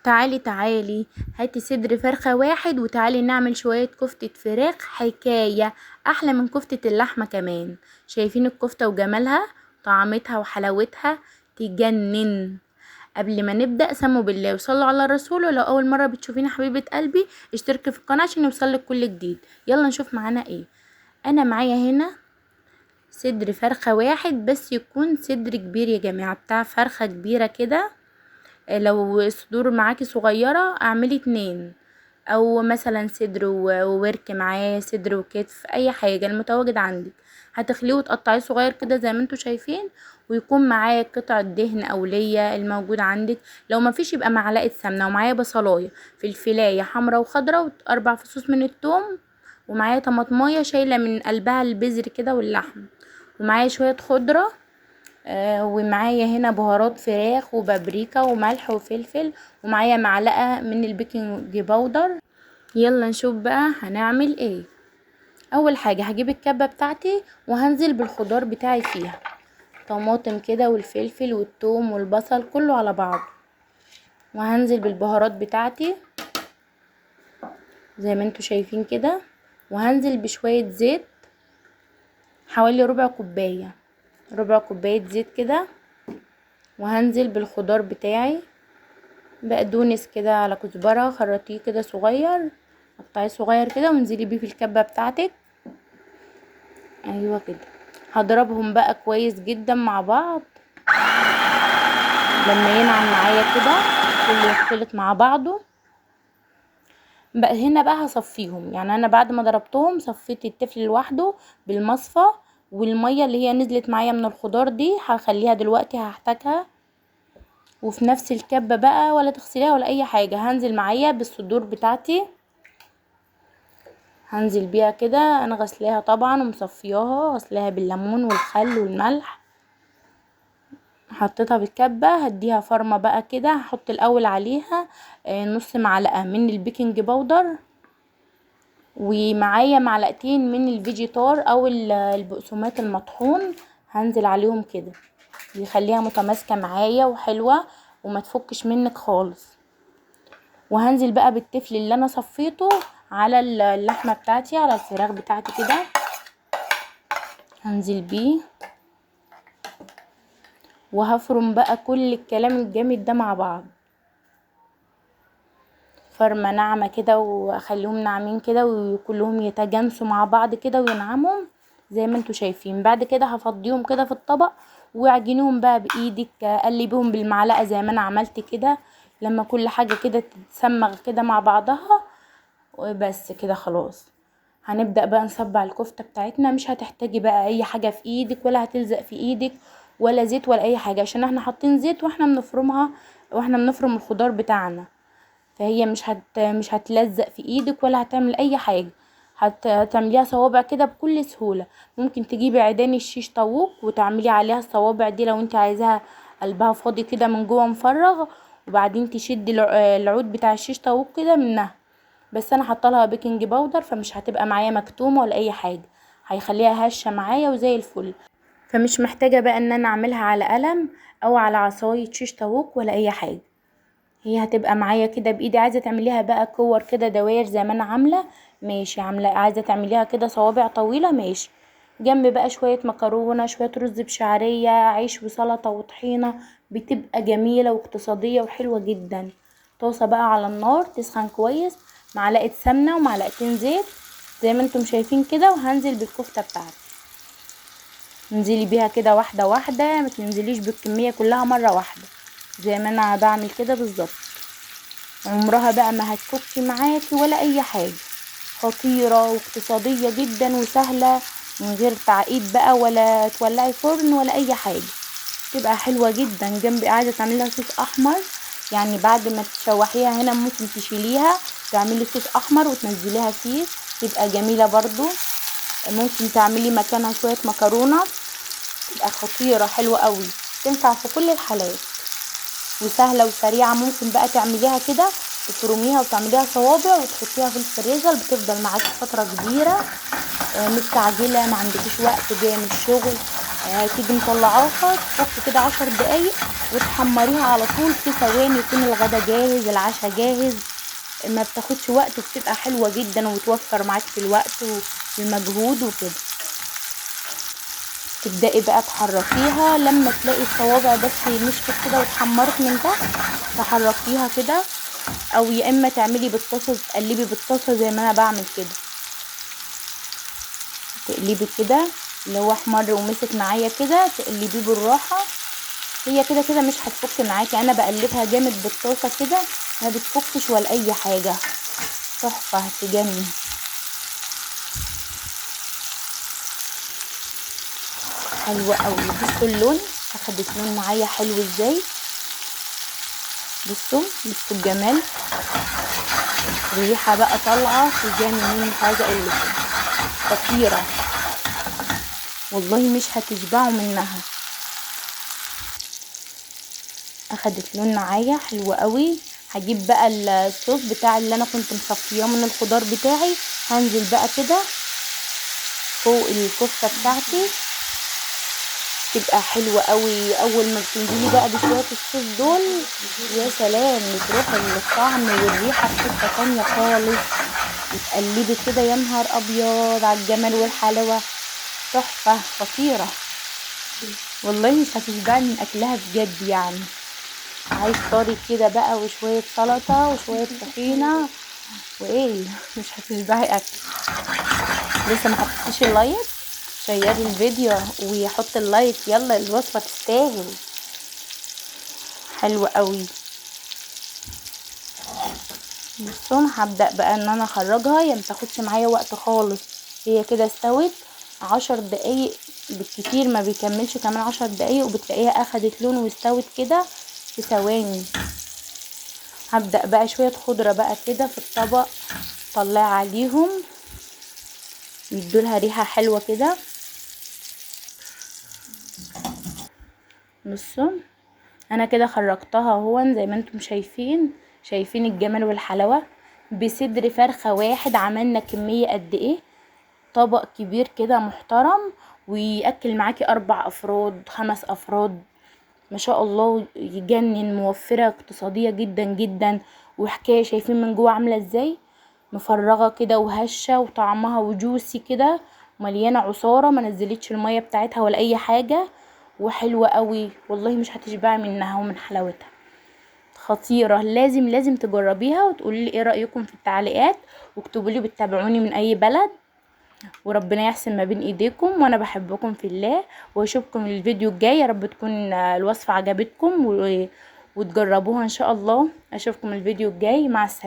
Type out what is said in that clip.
تعالي تعالي هاتي صدر فرخة واحد وتعالي نعمل شوية كفتة فراخ، حكاية احلى من كفتة اللحمة كمان. شايفين الكفتة وجمالها، طعمتها وحلاوتها تجنن. قبل ما نبدأ سموا بالله وصلوا على الرسول، ولو اول مرة بتشوفيني حبيبة قلبي اشتركي في القناة عشان يوصلك كل جديد. يلا نشوف معانا ايه. انا معايا هنا صدر فرخة واحد، بس يكون صدر كبير يا جماعة، بتاع فرخة كبيرة كده. لو الصدور معاكي صغيرة اعملي 2، او مثلا صدر وورك معاه، صدر وكتف، اي حاجة المتواجد عندك. هتخليه وتقطعيه صغير كده زي ما انتوا شايفين، ويكون معاه قطعة دهن او ليا الموجود عندك. لو ما فيش يبقى معلقة سمنة. ومعايا بصلاية، فلفلاية حمرا وخضرا، و4 فصوص من التوم، ومعايا طماطماية شايلة من قلبها البذر كده واللحم، ومعايا شوية خضرة، ومعايا هنا بهارات فراخ وبابريكا وملح وفلفل، ومعايا معلقة من ال baking powder. يلا نشوف بقى هنعمل ايه. اول حاجة هجيب الكبة بتاعتي وهنزل بالخضار بتاعي فيها، طماطم كده والفلفل والثوم والبصل كله على بعض، وهنزل بالبهارات بتاعتي زي ما انتوا شايفين كده، وهنزل بشوية زيت حوالي ربع كوباية زيت كده، وهنزل بالخضار بتاعي، بقدونس كده على كزبرة، خرطيه كده صغير، قطعيه صغير كده، وانزلي بيه في الكبة بتاعتك. ايوه كده. هضربهم بقى كويس جدا مع بعض لما ينعم معايا كده، كله يختلط مع بعضه. بقى هنا بقى هصفيهم، يعني انا بعد ما ضربتهم صفيت التفل لوحده بالمصفى، والمية اللي هي نزلت معايا من الخضار دي هخليها دلوقتي هحتاجها. وفي نفس الكبة بقى، ولا تغسليها ولا اي حاجة، هنزل معايا بالصدور بتاعتي، هنزل بيها كده. انا غسلاها طبعا ومصفياها، غسلاها بالليمون والخل والملح، حطيتها بالكبة. هديها فرمة بقى كده. هحط الاول عليها نص معلقة من ال baking powder، ومعايا معلقتين من الفيجيتار او البقسماط المطحون، هنزل عليهم كده، بيخليها متماسكة معايا وحلوة وما تفكش منك خالص. وهنزل بقى بالتفل اللي انا صفيته على اللحمة بتاعتي، على الفراخ بتاعتي كده، هنزل بيه وهفرم بقى كل الكلام الجامد ده مع بعض، فرمة ناعمة كده، واخليهم ناعمين كده وكلهم يتجانسوا مع بعض كده وينعموا زي ما انتوا شايفين. بعد كده هفضيهم كده في الطبق، واعجنيهم بقى بايدك، قلبيهم بالمعلقة زي ما انا عملت كده، لما كل حاجة كده تتسمغ كده مع بعضها. وبس كده خلاص. هنبدأ بقى نصبع الكفتة بتاعتنا. مش هتحتاجي بقى اي حاجة في ايدك، ولا هتلزق في ايدك، ولا زيت ولا اي حاجة، عشان احنا حاطين زيت واحنا بنفرمها، واحنا بنفرم الخضار بتاعنا، فهي مش هتلزق في ايدك ولا هتعمل اي حاجة. هتعمليها صوابع كده بكل سهولة. ممكن تجيبي عيدان الشيش طاووق وتعملي عليها الصوابع دي لو انت عايزاها قلبها فاضي كده من جوه مفرغ، وبعدين تشدي العود بتاع الشيش طاووق كده منها. بس انا حاطه لها baking powder، فمش هتبقى معايا مكتومة ولا اي حاجة، هيخليها هشه معايا وزي الفل. فمش محتاجه بقى ان انا اعملها على قلم او على عصاية شيش طاووق ولا اي حاجة، هي هتبقى معايا كده بايدي. عايزه تعمليها بقى كور كده دواير زي ما انا عامله، ماشي. عايزه تعمليها كده صوابع طويلة، ماشي. جنب بقى شوية مكرونه، شوية رز بشعريه، عيش وسلطة وطحينه، بتبقى جميلة واقتصادية وحلوه جدا. طاسه بقى على النار تسخن كويس، معلقه سمنه ومعلقتين زيت زي ما انتم شايفين كده، وهنزل بالكفته بتاعتي. انزلي بيها كده واحدة واحدة، ما تنزليش بالكمية كلها مرة واحدة زي ما انا بعمل كده بالظبط. عمرها بقى ما هتفك معاكي ولا اي حاجة، خطيرة واقتصادية جدا وسهلة، من غير تعقيد بقى ولا تولعي فرن ولا اي حاجة، تبقى حلوة جدا. جنب عايزه تعملي لها صوص احمر، يعني بعد ما تشوحيها هنا ممكن تشيليها تعملي صوص احمر وتنزليها فيه، تبقى جميلة برضو. ممكن تعملي مكانها شوية مكرونه، تبقى خطيرة حلوة قوي، تنفع في كل الحالات وسهلة وسريعة. ممكن بقى تعمليها كده تفرميها وتعمليها صوابع وتحطيها في الفريزر، بتفضل معاكي فترة كبيرة. مستعجلة ما عندكيش وقت، جاية من الشغل، تيجي مطلعاها تفك كده 10 دقايق وتحمريها على طول في ثواني، يكون الغدا جاهز العشاء جاهز، ما بتاخدش وقت وبتبقى حلوة جدا وتوفر معاك في الوقت والمجهود وكده. تبدأي بقى تحركيها لما تلاقي الصوابع بس نشفت كده واتحمرت من تحت، تحركيها كده، او يا اما تعملي بالطاسه، تقلبي بالطاسه زي ما انا بعمل كده، تقلبي كده اللي هو احمر ومسك معايا كده، تقلبيه بالراحة. هي كده كده مش هتفك معاكي، انا بقلبها جامد بالطاسه كده ما بتفكش ولا اي حاجة، تحفة تجنن. حلوة قوي. بصوا اللون اخدت لون معايا حلو ازاي، بصوا الجمال، الريحة بقى طالعه تجنن، مش عايزه اقول لكم خطيرة والله، مش هتشبعوا منها. اخدت لون معايا حلو قوي. هجيب بقى الصوص بتاع اللي انا كنت مصفياه من الخضار بتاعي، هنزل بقى كده فوق الكفتة بتاعتي، تبقى حلوة قوي. اول ما بتنزلي بقى بشوية الصوص دول يا سلام، بتروح الطعم والريحه في حتة تانية خالص، وتقلبي كده يا نهار ابيض على الجمال والحلاوه، تحفة خطيرة والله، مش هتشبعي من اكلها بجد يعني. عايش طري كده بقى وشوية سلطة وشوية طحينه وايه، مش هتشبعي اكل. لسه ما حطيتيش ال like، شيري الفيديو ويحط ال like، يلا الوصفة تستاهل، حلوة قوي. بصوا هبدا بقى ان انا اخرجها، هي متاخدش معايا وقت خالص، هي كده استوت 10 دقايق بالكتير، ما بيكملش كمان 10 دقايق، وبتلاقيها اخدت لون واستوت كده في ثواني. هبدا بقى شوية خضرة بقى كده في الطبق، طلع عليهم يدولها ريحه حلوة كده. بصوا انا كده خرجتها اهو زي ما انتم شايفين، شايفين الجمال والحلاوه. بصدر فرخة واحد عملنا كمية قد ايه، طبق كبير كده محترم، ويأكل معاكي 4 افراد 5 افراد ما شاء الله، يجنن. موفره اقتصادية جدا جدا، وحكاية شايفين من جوه عامله ازاي، مفرغة كده وهشه وطعمها وجوسي كده، مليانة عصارة، ما نزلتش المية بتاعتها ولا اي حاجة، وحلوه قوي والله، مش هتشبعي منها ومن حلاوتها، خطيرة. لازم لازم تجربيها وتقولي لي ايه رايكم في التعليقات، واكتبوا لي بتتابعوني من اي بلد، وربنا يحسن ما بين ايديكم، وانا بحبكم في الله، واشوفكم الفيديو الجاي. يا رب تكون الوصفة عجبتكم وتجربوها ان شاء الله. اشوفكم الفيديو الجاي، مع السلامة.